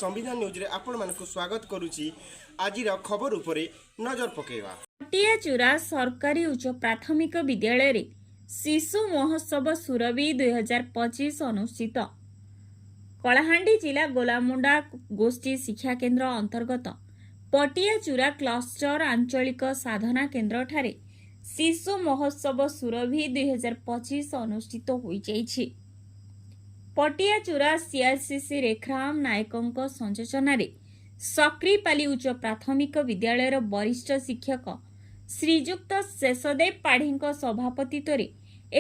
ସମ୍ବିଧାନ ନ୍ୟୁଜ୍ରେ ଆପଣମାନଙ୍କୁ ସ୍ୱାଗତ କରୁଛି। ଆଜିର ଖବର ଉପରେ ନଜର ପକାଇବା। ପଟିଆଚୁରା ସରକାରୀ ଉଚ୍ଚ ପ୍ରାଥମିକ ବିଦ୍ୟାଳୟରେ ଶିଶୁ ମହୋତ୍ସବ ସୁରଭି 2025 ଅନୁଷ୍ଠିତ। କଳାହାଣ୍ଡି ଜିଲ୍ଲା ଗୋଲାମୁଣ୍ଡା ଗୋଷ୍ଠୀ ଶିକ୍ଷା କେନ୍ଦ୍ର ଅନ୍ତର୍ଗତ ପଟିଆଚୁରା କ୍ଲଷ୍ଟର ଆଞ୍ଚଳିକ ସାଧନା କେନ୍ଦ୍ରଠାରେ ଶିଶୁ ମହୋତ୍ସବ ସୁରଭି 2025 ଅନୁଷ୍ଠିତ ହୋଇଯାଇଛି। ପଟିଆଚୁରା ସିଆର୍ସିସି ରେଖରାମ ନାୟକଙ୍କ ସଂଯୋଜନାରେ ସକ୍ରିପାଲି ଉଚ୍ଚ ପ୍ରାଥମିକ ବିଦ୍ୟାଳୟର ବରିଷ୍ଠ ଶିକ୍ଷକ ଶ୍ରୀଯୁକ୍ତ ଶେଷଦେବ ପାଢ଼ୀଙ୍କ ସଭାପତିତ୍ୱରେ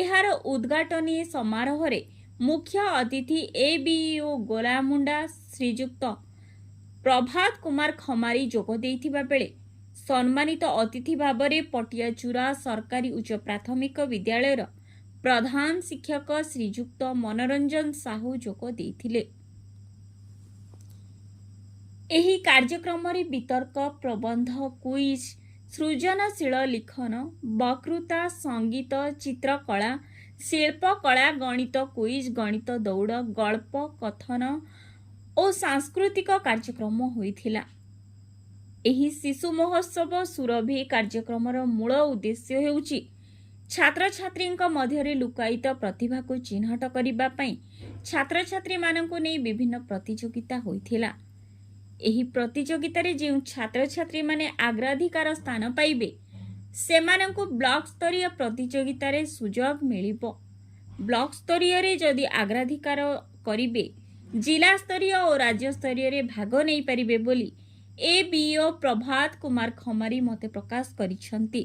ଏହାର ଉଦ୍ଘାଟନୀ ସମାରୋହରେ ମୁଖ୍ୟ ଅତିଥି ଏବିଇଓ ଗୋଲାମୁଣ୍ଡା ଶ୍ରୀଯୁକ୍ତ ପ୍ରଭାତ କୁମାର ଖମାରୀ ଯୋଗ ଦେଇଥିବା ବେଳେ ସମ୍ମାନିତ ଅତିଥି ଭାବରେ ପଟିଆଚୁରା ସରକାରୀ ଉଚ୍ଚ ପ୍ରାଥମିକ ବିଦ୍ୟାଳୟର ପ୍ରଧାନ ଶିକ୍ଷକ ଶ୍ରୀଯୁକ୍ତ ମନୋରଞ୍ଜନ ସାହୁ ଯୋଗ ଦେଇଥିଲେ। ଏହି କାର୍ଯ୍ୟକ୍ରମରେ ବିତର୍କ, ପ୍ରବନ୍ଧ, କୁଇଜ୍, ସୃଜନଶୀଳ ଲିଖନ, ବକ୍ତୃତା, ସଙ୍ଗୀତ, ଚିତ୍ରକଳା, ଶିଳ୍ପକଳା, ଗଣିତ କୁଇଜ୍, ଗଣିତ ଦୌଡ଼, ଗଳ୍ପ କଥନ ଓ ସାଂସ୍କୃତିକ କାର୍ଯ୍ୟକ୍ରମ ହୋଇଥିଲା। ଏହି ଶିଶୁ ମହୋତ୍ସବ ସୁରଭି କାର୍ଯ୍ୟକ୍ରମର ମୂଳ ଉଦ୍ଦେଶ୍ୟ ହେଉଛି ଛାତ୍ରଛାତ୍ରୀଙ୍କ ମଧ୍ୟରେ ଲୁକାୟିତ ପ୍ରତିଭାକୁ ଚିହ୍ନଟ କରିବା ପାଇଁ ଛାତ୍ରଛାତ୍ରୀମାନଙ୍କୁ ନେଇ ବିଭିନ୍ନ ପ୍ରତିଯୋଗିତା ହୋଇଥିଲା। ଏହି ପ୍ରତିଯୋଗିତାରେ ଯେଉଁ ଛାତ୍ରଛାତ୍ରୀମାନେ ଅଗ୍ରାଧିକାର ସ୍ଥାନ ପାଇବେ, ସେମାନଙ୍କୁ ବ୍ଲକ ସ୍ତରୀୟ ପ୍ରତିଯୋଗିତାରେ ସୁଯୋଗ ମିଳିବ। ବ୍ଲକ ସ୍ତରୀୟରେ ଯଦି ଅଗ୍ରାଧିକାର କରିବେ, ଜିଲ୍ଲା ସ୍ତରୀୟ ଓ ରାଜ୍ୟ ସ୍ତରୀୟରେ ଭାଗ ନେଇପାରିବେ ବୋଲି ଏବିଇଓ ପ୍ରଭାତ କୁମାର ଖମାରୀ ମତ ପ୍ରକାଶ କରିଛନ୍ତି।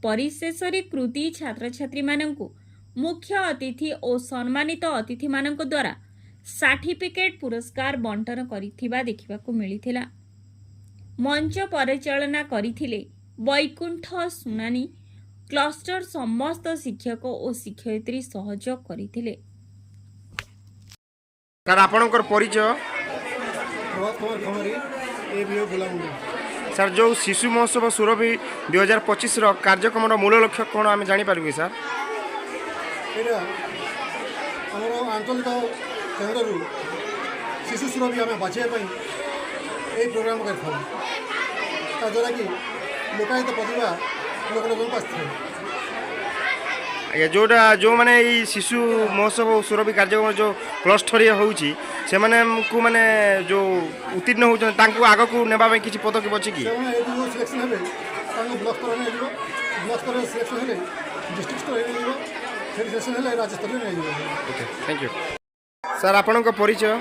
ପରିଶେଷରେ କୃତି ଛାତ୍ରଛାତ୍ରୀମାନଙ୍କୁ ମୁଖ୍ୟ ଅତିଥି ଓ ସମ୍ମାନିତ ଅତିଥିମାନଙ୍କ ଦ୍ୱାରା ସାର୍ଟିଫିକେଟ୍, ପୁରସ୍କାର ବଣ୍ଟନ କରିଥିବା ଦେଖିବାକୁ ମିଳିଥିଲା। ମଞ୍ଚ ପରିଚାଳନା କରିଥିଲେ ବୈକୁଣ୍ଠ ସୁନାନୀ। କ୍ଲଷ୍ଟର ସମସ୍ତ ଶିକ୍ଷକ ଓ ଶିକ୍ଷୟିତ୍ରୀ ସହଯୋଗ କରିଥିଲେ। ସାର୍, ଆପଣଙ୍କର ପରିଚୟ? ପ୍ରଭାତ କୁମାର ଖମାରୀ, ଏବିଇଓ ଗୋଲାମୁଣ୍ଡା। ସାର୍, ଯେଉଁ ଶିଶୁ ମହୋତ୍ସବ ସୁରଭି 2025ର କାର୍ଯ୍ୟକ୍ରମର ମୂଳ ଲକ୍ଷ୍ୟ କ'ଣ ଆମେ ଜାଣିପାରିବୁ କି ସାର୍? ଏଇଟା ଆମର ଆଞ୍ଚଳିକ କେନ୍ଦ୍ରରୁ ଶିଶୁ ସୁରଭି ଆମେ ବାଛିବା ପାଇଁ ଏହି ପ୍ରୋଗ୍ରାମ କରିଥାଉ, ତାଦ୍ୱାରା କି ଲୁକାୟିତ ପ୍ରତିଭା ଲୋକଲୋଚନକୁ ଆସିଥାଏ। ଆଜ୍ଞା, ଯେଉଁମାନେ ଏଇ ଶିଶୁ ମହୋତ୍ସବ ସୁରଭି କାର୍ଯ୍ୟକ୍ରମ ଯେଉଁ କ୍ଲଷ୍ଟରୀୟ ହେଉଛି, ସେମାନଙ୍କୁ ମାନେ ଯେଉଁ ଉତ୍ତୀର୍ଣ୍ଣ ହେଉଛନ୍ତି, ତାଙ୍କୁ ଆଗକୁ ନେବା ପାଇଁ କିଛି ପଦକ୍ଷେପ ଅଛି କି? ସେମାନେ ଏଇଠି ଯେଉଁ ସିଲେକ୍ସନ୍ ହେବେ, ତାଙ୍କୁ ବ୍ଲକ ସ୍ତରରେ ନିଆଯିବ। ବ୍ଲକ ସ୍ତରରେ ସିଲେକ୍ସନ୍ ହେଲେ ଡିଷ୍ଟ୍ରିକ୍ଟ ସ୍ତରରେ ନିଆଯିବ। ସେଠି ସିଲେକ୍ସନ୍ ହେଲେ ରାଜ୍ୟ ସ୍ତରରେ ନିଆଯିବ। Okay, thank you sir. ଆପଣଙ୍କ ପରିଚୟ?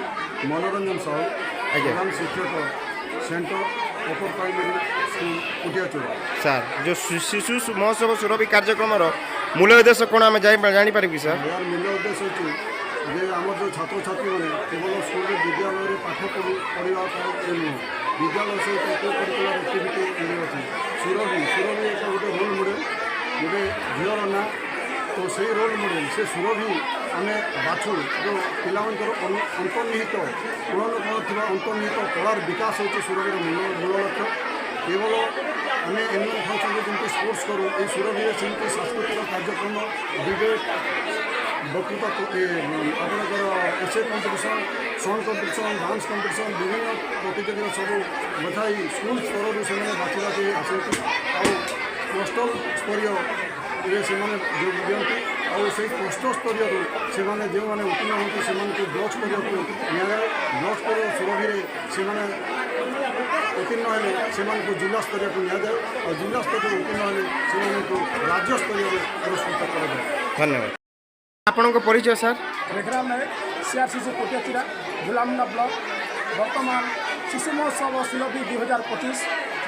ମନୋରଞ୍ଜନ ସାହୁ, ପ୍ରଧାନ ଶିକ୍ଷକ, ସେଣ୍ଟର ଅପର ପ୍ରାଇମେରୀ ସ୍କୁଲ, କୁଟିଆଚୁରା। ସାର୍, ଯେଉଁ ଶିଶୁ ମହୋତ୍ସବ ସୁରଭି କାର୍ଯ୍ୟକ୍ରମର ମୂଳ ଉଦ୍ଦେଶ୍ୟ କ'ଣ ଆମେ ଜାଣିପାରିବୁ କି ସାର୍? ଏହାର ମୂଲ୍ୟ ଉଦ୍ଦେଶ୍ୟ ହେଉଛି ଯେ ଆମର ଯେଉଁ ଛାତ୍ରଛାତ୍ରୀମାନେ କେବଳ ସ୍କୁଲରେ, ବିଦ୍ୟାଳୟରେ ପାଠ ପଢ଼ିବା ପାଇଁ ନୁହଁ, ବିଦ୍ୟାଳୟ ସହିତ କୋ କରିକୁଲାର ଆକ୍ଟିଭିଟି ଅଛି। ସୁରଭି, ସୁରଭି ଏକ ଗୋଟେ ରୋଲ୍ ମଡ଼େଲ, ଗୋଟେ ଝିଅର ନାଁ। ତ ସେଇ ରୋଲ୍ ମଡ଼େଲ, ସେ ସୁରଭି ଆମେ ବାଛୁ, ଯେଉଁ ପିଲାମାନଙ୍କର ଅନ୍ତର୍ନିହିତ ପୂରଣ କରୁଥିବା ଅନ୍ତର୍ନିହିତ କଳାର ବିକାଶ ହେଉଛି ସୁରଭିର ମୂଳ ଲକ୍ଷ୍ୟ। କେବଳ ଆମେ ଆନୁଆଲ୍ ଫଙ୍କସନ୍ରେ ଯେମିତି ସ୍ପୋର୍ଟସ୍ କରୁ, ଏଇ ସୁରଭିରେ ସେମିତି ସାଂସ୍କୃତିକ କାର୍ଯ୍ୟକ୍ରମ, ଡିବେଟ୍, ବକ୍ତୃତା, ଆପଣଙ୍କର essay competition, song competition, dance competition, ବିଭିନ୍ନ ପ୍ରତିଯୋଗିତା ସବୁ ବଛାଇ ସ୍କୁଲ ସ୍ତରରୁ ସେମାନେ ବାଛି ବାଛି ଆସନ୍ତି ଆଉ କ୍ଲଷ୍ଟର ସ୍ତରୀୟରେ ସେମାନେ ଯୋଗ ଦିଅନ୍ତି। ଆଉ ସେଇ କ୍ଲଷ୍ଟର ସ୍ତରୀୟରୁ ସେମାନେ ଯେଉଁମାନେ ଉତ୍ତୀର୍ଣ୍ଣ ହୁଅନ୍ତି, ସେମାନଙ୍କୁ ବ୍ଲକ ସ୍ତରୀୟକୁ ନିଆଯାଏ। ବ୍ଲକ ସ୍ତରୀୟ ସୁରଭିରେ ସେମାନେ ଉତ୍ତୀର୍ଣ୍ଣ ହେଲେ ସେମାନଙ୍କୁ ଜିଲ୍ଲା ସ୍ତରୀୟକୁ ନିଆଯାଏ ଆଉ ଜିଲ୍ଲା ସ୍ତରୀୟରେ ଉତ୍ତୀର୍ଣ୍ଣ ହେଲେ ସେମାନଙ୍କୁ ରାଜ୍ୟ ସ୍ତରୀୟରେ ପୁରସ୍କୃତ କରାଯାଏ। ଧନ୍ୟବାଦ। ଆପଣଙ୍କ ପରିଚୟ sir? Rekharam Nayak, CRCC, Kotiachira, Golamunda block. ବର୍ତ୍ତମାନ ଶିଶୁ ମହୋତ୍ସବ ସୁରଭି 2025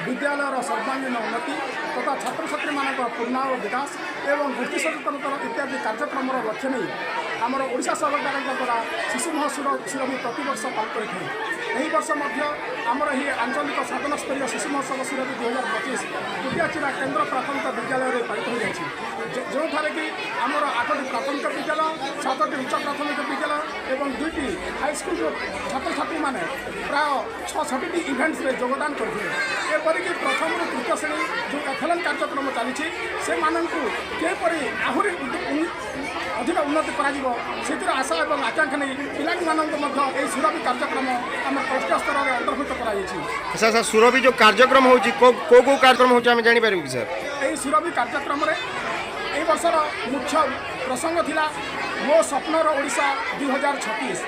ବିଦ୍ୟାଳୟର ସର୍ବାଙ୍ଗୀନ ଉନ୍ନତି ତଥା ଛାତ୍ରଛାତ୍ରୀମାନଙ୍କର ପୂର୍ଣ୍ଣାଙ୍ଗ ବିକାଶ ଏବଂ ଗୋଷ୍ଠୀ ସଚେତନତା ଇତ୍ୟାଦି କାର୍ଯ୍ୟକ୍ରମର ଲକ୍ଷ୍ୟ ନେଇ ଆମର ଓଡ଼ିଶା ସରକାରଙ୍କ ଦ୍ୱାରା ଶିଶୁ ମହୋତ୍ସବ ସୁରଭି ପ୍ରତିବର୍ଷ ପାଳିତ ହୋଇଥାଏ। ଏହି ବର୍ଷ ମଧ୍ୟ ଆମର ଏହି ଆଞ୍ଚଳିକ ସାଧନା ସ୍ତରୀୟ ଶିଶୁ ମହୋତ୍ସବ ସୁରଭି 2025 କୁଟିଆଚିରା କେନ୍ଦ୍ର ପ୍ରାଥମିକ ବିଦ୍ୟାଳୟରେ ପାଳିତ ହୋଇଯାଇଛି, ଯେଉଁଠାରେ କି ଆମର ଆଠଟି ପ୍ରାଥମିକ ବିଦ୍ୟାଳୟ, ସାତଟି ଉଚ୍ଚ ପ୍ରାଥମିକ ବିଦ୍ୟାଳୟ ଏବଂ ଦୁଇଟି ହାଇସ୍କୁଲର ଛାତ୍ରଛାତ୍ରୀମାନେ ପ୍ରାୟ 66ଟି ଇଭେଣ୍ଟସରେ ଯୋଗଦାନ କରିଥିଲେ। ଏପରିକି ପ୍ରଥମରୁ ତୃତୀୟ ଶ୍ରେଣୀ ଯେଉଁ ଏଥଲେଟ୍ ସ୍ଖଳନ କାର୍ଯ୍ୟକ୍ରମ ଚାଲିଛି। ସେମାନଙ୍କୁ କିପରି ଆହୁରି ଅଧିକ ଉନ୍ନତି କରାଯିବ, ସେଥିର ଆଶା ଏବଂ ଆକାଂକ୍ଷା ନେଇ ପିଲାମାନଙ୍କୁ ମଧ୍ୟ ଏହି ସୁରଭି କାର୍ଯ୍ୟକ୍ରମ ଆମ କ୍ଲଷ୍ଟର ସ୍ତରରେ ଅନ୍ତର୍ଭୁକ୍ତ କରାଯାଇଛି। ସାର୍, ସାର୍, ସୁରଭି ଯେଉଁ କାର୍ଯ୍ୟକ୍ରମ ହେଉଛି, କେଉଁ କେଉଁ କାର୍ଯ୍ୟକ୍ରମ ହେଉଛି, ଆମେ ଜାଣିପାରିବୁ କି ସାର୍? ଏହି ସୁରଭି କାର୍ଯ୍ୟକ୍ରମରେ ଏହି ବର୍ଷର ମୁଖ୍ୟ ପ୍ରସଙ୍ଗ ଥିଲା ମୋ ସ୍ୱପ୍ନର ଓଡ଼ିଶା 2036,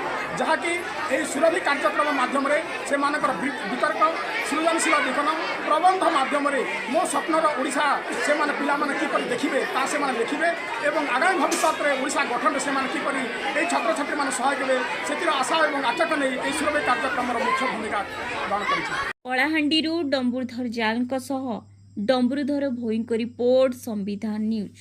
ଯାହାକି ଏହି ସୁରଭି କାର୍ଯ୍ୟକ୍ରମ ମାଧ୍ୟମରେ ସେମାନଙ୍କର ବିତର୍କ, ସୃଜନଶୀଳ ଲିଖନ, ପ୍ରବନ୍ଧ ମାଧ୍ୟମରେ ମୋ ସ୍ୱପ୍ନର ଓଡ଼ିଶା ସେମାନେ ପିଲାମାନେ କିପରି ଦେଖିବେ, ତାହା ସେମାନେ ଲେଖିବେ ଏବଂ ଆଗାମୀ ଭବିଷ୍ୟତରେ ଓଡ଼ିଶା ଗଠନରେ ସେମାନେ କିପରି ଏହି ଛାତ୍ରଛାତ୍ରୀମାନେ ସହାୟକ ହେବେ, ସେଥିର ଆଶା ଏବଂ ଆକାଂକ୍ଷା ନେଇ ଏହି ସୁରଭି କାର୍ଯ୍ୟକ୍ରମର ମୁଖ୍ୟ ଭୂମିକା ଗ୍ରହଣ କରିଛି। କଳାହାଣ୍ଡିରୁ ଡମ୍ବୁରଧର ଜାଲଙ୍କ ସହ ଡମ୍ବୁରଧର ଭୋଇଙ୍କ ରିପୋର୍ଟ, ସମ୍ବିଧାନ ନ୍ୟୁଜ୍।